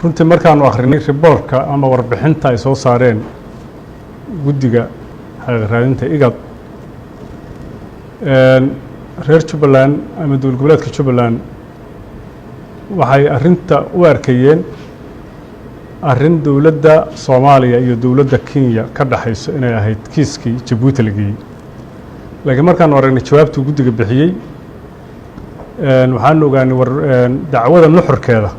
Runtii markaanu akhrinay riboorka ama warbixinta ay soo saareen guddiga xaqiiq raadinta IGAD, reer Jubbaland ama dowlad goboleedka Jubbaland waxay arrinta u arkayeen arrin dowladda Soomaaliya iyo dowladda Kenya ka dhexayso inay ahayd kiiskii Jabuuti la geeyey. Laakiin markaanu aragnay jawaabtuu guddiga bixiyey, waxaanu ogaanay war dacwada nuxurkeeda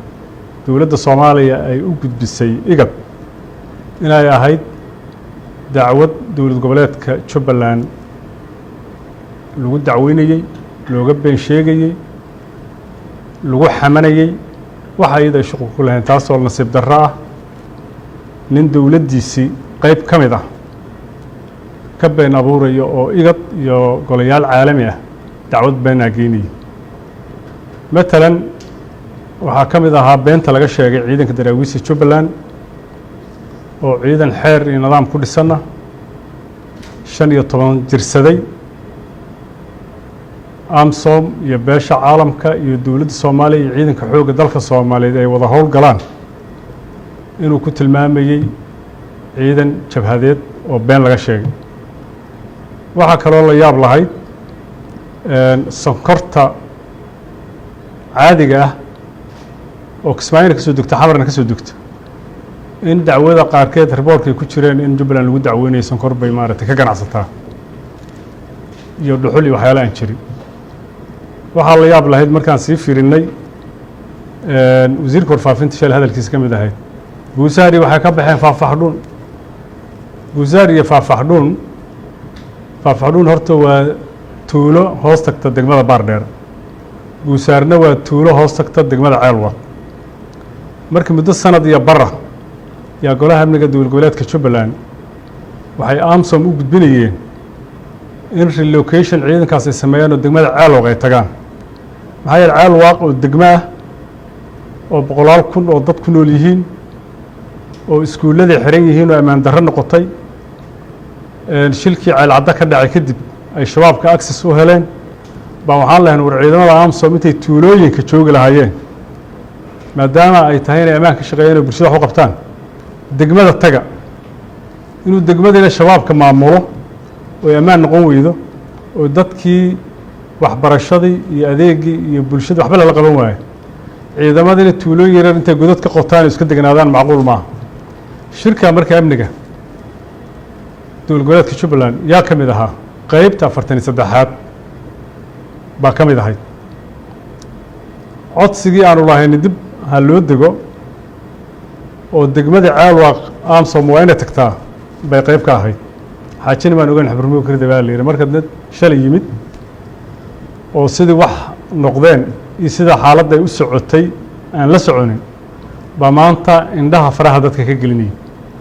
dowladda Soomaaliya ay u gudbisay IGAD inay ahayd dacwad dowlad goboleedka Jubbaland lagu dacweynayey, looga been sheegayey, lagu xamanayey waxa iyada ay shuqul ku lahayn, taasoo nasiib darro ah nin dowladdiisii qeyb ka mid ah ka been abuuraya oo IGAD iyo golayaal caalami ah dacwad beenaa geynayay. Matalan, waxaa ka mid ahaa beenta laga sheegay ciidanka daraawiista Jubbaland oo ciidan xeer iyo nidaam ku dhisanna 15 jirsaday, AMISOM iyo beesha caalamka iyo dowladda Soomaaliya iyo ciidanka xoogga dalka Soomaaliyeed ay wada howl galaan, inuu ku tilmaamayey ciidan jabhadeed oo been laga sheegay. Waxaa kaloo la yaab lahayd sonkorta caadiga ah oo Kismaayona ka soo degta, Xamarna ka soo degta, in dacwada qaarkeed riboorkay ku jireen in Jubbaland lagu dacweynayo sonkor bay maaragtay ka ganacsataa iyo dhuxul iyo waxyaala aan jirin. Waxaa la yaab lahayd markaan sii fiirinay wasiirka warfaafinta shal hadalkiisa ka mid ahayd Buusaari waxay ka baxeen Faahfaxdhuun. Buusaari iyo Faahfaxdhuun, Faahfaxdhuun horta waa tuulo hoos tagta degmada Baardheer, Buusaarna waa tuulo hoos tagta degmada Ceelwad. Markii muddo sanad iyo bara yaa golaha amniga dowlad goboleedka Jubbaland waxay AMISOM u gudbinayeen in relocation ciidankaas ay sameeyaan oo degmada Ceelwaq ay tagaan. Maxaa yeele, Ceelwaaq oo degmo ah oo boqolaal kun oo dad ku nool yihiin oo iskuulladii xiran yihiin oo ammaan darro noqotay, shilkii Ceelcaddo ka dhacay kadib ay shabaabka access u heleen, baa waxaan lahayn war ciidamada AMISOM intay tuulooyinka joogi lahaayeen, maadaama ay tahay inay ammaan ka shaqeeyaan oo bulshada wax u qabtaan, degmada taga. Inuu degmadiina shabaabka maamulo oy ammaan noqon weydo oo dadkii waxbarashadii iyo adeegii iyo bulshadii waxba lala qaban waayo, ciidamadiina tuulooyin yaryar intay godad ka qotaan iska degnaadaan, macquul maaha. Shirka marka amniga dowlad goboleedka Jubbaland yaa ka mid ahaa? Qeybta 43aad baa ka mid ahayd. Codsigii aanu lahayni dib ha loo dego oo degmada Ceelwaaq AMISOM waa inay tagtaa bay qeyb ka ahayd. Xaajina baan ogeyn xabrimo karida baa la yidhi. Marka dad shalay yimid oo sidii wax noqdeen iyo sida xaaladda ay u socotay aan la soconin baa maanta indhaha faraha dadka ka gelinayay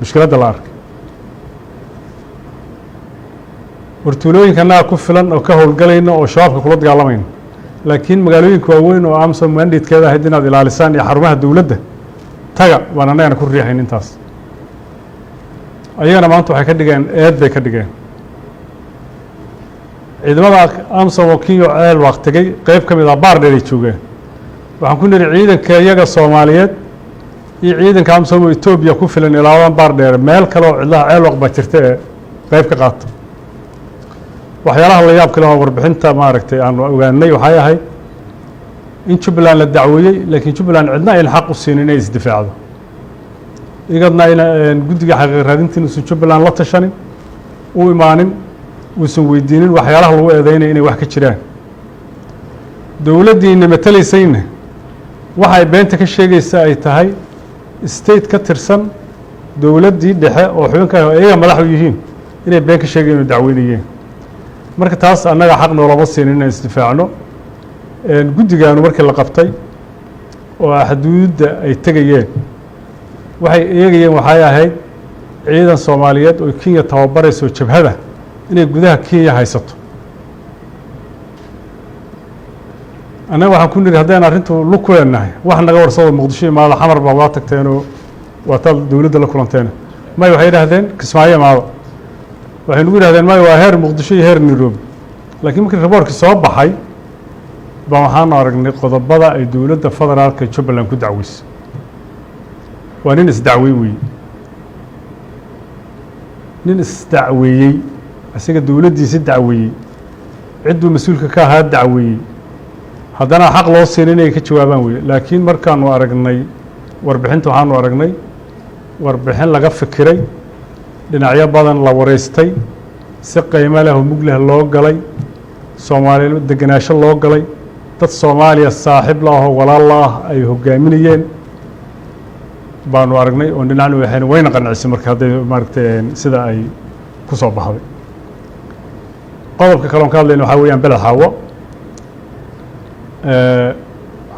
mushkiladda la arkay. War tuulooyinka annaga ku filan oo ka howlgalayna oo shabaabka kula dagaalamayna, laakiin magaalooyinka waaweyn oo AMISOM mandatekeeda ahayd inaad ilaalisaan iyo xarumaha dowladda taga baan annagana ku riixayn intaas. Ayagana maanta waxay ka dhigeen eed bay ka dhigeen ciidamada AMISOM oo Kenya Ceelwaaq tegey, qeyb ka mid ah Baardheer ay joogeen. Waxaan ku nidhi ciidanka iyaga Soomaaliyeed iyo ciidanka AMISOM oo Etoobiya ku filan ilaadan Baardheer, meel kale oo cidlaha Ceelwaaq baa jirta ee qeyb ka qaata. Waxyaalaha la yaab kale oo warbixinta maaragtay aanu ogaanay waxay ahayd in Jubbaland la dacweeyey, laakiin Jubbaland cidna ayna xaq u siinin inay isdifaacdo. IGADna ayna guddiga xaqiiq raadinta inuusan Jubbaland la tashanin, u imaanin, uusan weydiinin waxyaalaha lagu eedeynaya inay wax ka jiraan. Dowladdiina matalaysayna waxay beenta ka sheegaysa ay tahay state ka tirsan dowladdii dhexe oo xubinka iyaga madax u yihiin inay been ka sheegayen oo dacweynayeen. Marka taas annaga xaq noolama siinin inaan isdifaacno. Guddigaanu markii la qabtay oo xuduudda ay tegayeen, waxay eegayeen waxay ahayd ciidan Soomaaliyeed oo Kenya tababarayso jabhada inay gudaha Kenya haysato. Annaga waxaan ku nidhi haddaynu arrintu lug ku leenahay, wax naga warsado Muqdisho imaada, Xamar baa waa tagteenoo waa taad dowladda la kulanteena. May, waxay yidhaahdeen Kismaayo imaada. Waxay nagu yidhahdeen may, waa heer Muqdisho iyo heer Nairobi. Laakiin markii raboorkii soo baxay baa waxaanu aragnay qodobada ay dowladda federaalka Jubbaland ku dacweysay. Waa nin isdacwey weeye, nin isdacweeyey, isaga dowladdiisi dacweeyey, cidduu mas-uulka ka ahaa dacweeyey, haddana xaq loo siina inay ka jawaabaan weye. Laakiin markaanu aragnay warbixinta, waxaanu aragnay warbixin laga fikiray, dhinacyo badan la wareystay, si qiimo leh oo mug leh loo galay, Soomaaliya degenaansho loo galay, dad Soomaaliya saaxiib la ahoo walaal la ah ay hogaaminayeen baanu aragnay, oon dhinacna waxayna wayna qancisay. Marka hadday maaragtay sida ay ku soo baxday. Qodobka kale oon ka hadlayna waxaa weeyaan Beled Xaawo.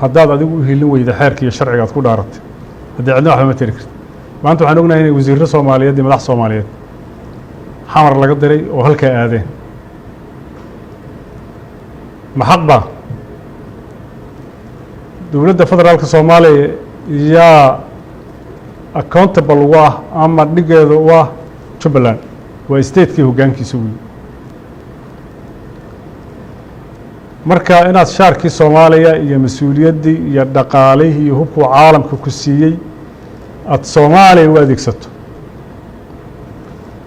Haddaad adigu u hilin weyda xeerka iyo sharciga aad ku dhaaratay, haddii cidna waxba ma tiri karti. Maanta waxaan ognahay inay wasiirro Soomaaliyeed iyo madax Soomaaliyeed Xamar laga diray oo halkaa aadeen. Ma xaq baa? Dowladda federaalka Soomaaliya yaa accountable u ah ama dhigeeda u ah Jubbaland? Waa statekii hoggaankiisa wey. Marka inaad shaarkii Soomaaliya iyo mas-uuliyaddii iyo dhaqaalihii iyo hubkuu caalamka ku siiyey aada Soomaaliya u adeegsato,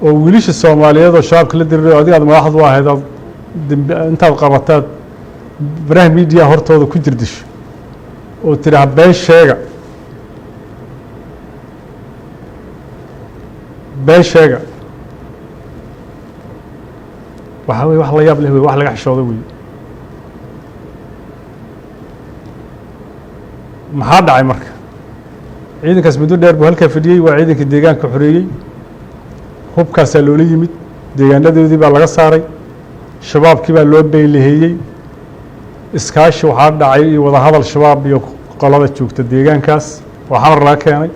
oo wiilasha Soomaaliyeed oo shabaabka la dirirayo adiga aad madaxdu u ahayd aad dembi intaad qabataad baraha media hortooda ku jirdisho oo tidhaah been sheega, been sheega, waxaa wey wax la yaab leh wey, wax laga xishoodo wey. Maxaa dhacay marka? Ciidankaas muddo dheer buu halkaa fadhiyey. Waa ciidankii deegaanka xoreeyey, hubkaasaa loola yimid, deegaanadoodii baa laga saaray, shabaabkii baa loo beylaheeyey. Iskaashi waxaa dhacay iyo wadahadal shabaab iyo qolada joogta deegaankaas oo Xamar laga keenay.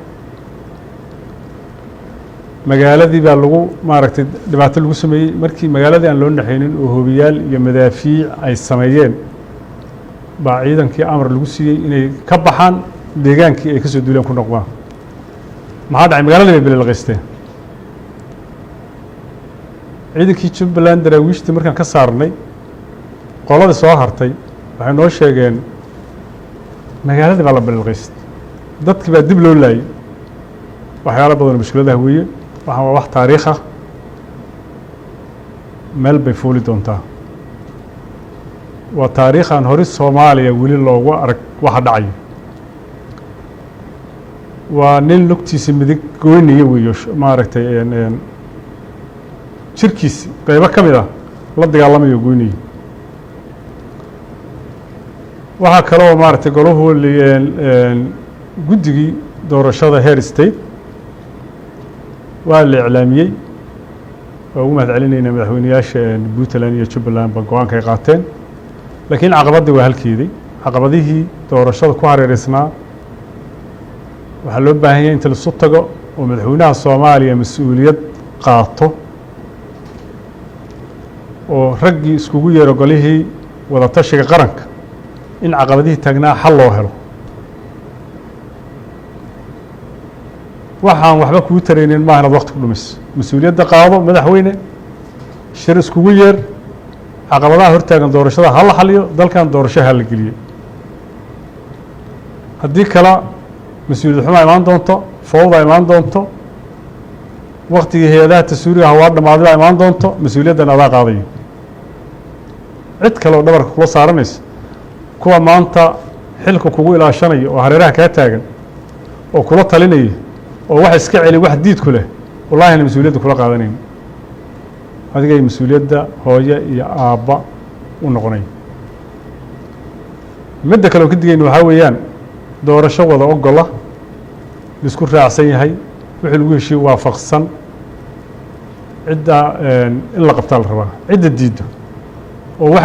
Magaaladii baa lagu maaragtay dhibaato lagu sameeyey. Markii magaaladii aan loo naxaynin oo hobiyaal iyo madaafiic ay sameeyeen, baa ciidankii amar lagu siiyey inay ka baxaan deegaankii ay kasoo duuleen ku noqdaan. Maxaa dhacay? Magaaladii bay bililqaysteen ciidankii Jubbaland. Daraawiishtii markaan ka saarnay, qoladii soo hartay waxay noo sheegeen magaaladii baa la bililqaystay, dadkii baa dib loo laayay. Waxyaalo badan oo mushkiladaha weeye. Waxaan waa wax taariikh ah, meel bay fuuli doontaa. Waa taariikh aan hore Soomaaliya weli loogu arag. Waxa dhacaya waa nin lugtiisa midig goynaya weeyo, maaragtay jirkiisi qeybo ka mid ah la dagaalamayo, goynaya. Waxaa kale oo maaragtay golahu guddigii doorashada heer state waa la iclaamiyey. Waa ugu mahad celinaynaa madaxweyneyaasha Puntland iyo Jubbaland ba go-aanka ay qaateen, laakiin caqabaddii waa halkeedii. Caqabadihii doorashada ku hareereysnaa waxaa loo baahan yahay inta laisu tago oo madaxweynaha Soomaaliya mas-uuliyad qaato oo raggii iskugu yeero golihii wadatashiga qaranka in caqabadihii taagnaa xal loo helo. Waxaan waxba kuu taraynin maaha inaad waqti ku dhumayso. Mas-uuliyadda qaado madaxweyne, shir iskugu yeer, caqabadaha hortaagan doorashada ha la xaliyo, dalkan doorasho ha la geliyo. Haddii kale mas-uuliyad xumaa imaan doonto, fowdaa imaan doonto, waktigii hay-adaha tasuurigaha waa dhamaaday baa imaan doonto. Mas-uuliyaddan adaa qaadayo, cid kale oo dhabarka kula saaranaysa, kuwa maanta xilka kugu ilaashanaya oo hareeraha kaa taagan oo kula talinaya oo wax iska celi wax diidku leh, wallahina mas-uuliyadda kula qaadanayn. Adigay mas-uuliyadda hooye iyo aabba u noqonaya. Midda kale oo ka digayna waxaa weeyaan doorasho wada ogola, laisku raacsan yahay, wixii lagu heshiye waafaqsan, cidda in la qabtaa la rabaa. Cidda diiddo oo waxa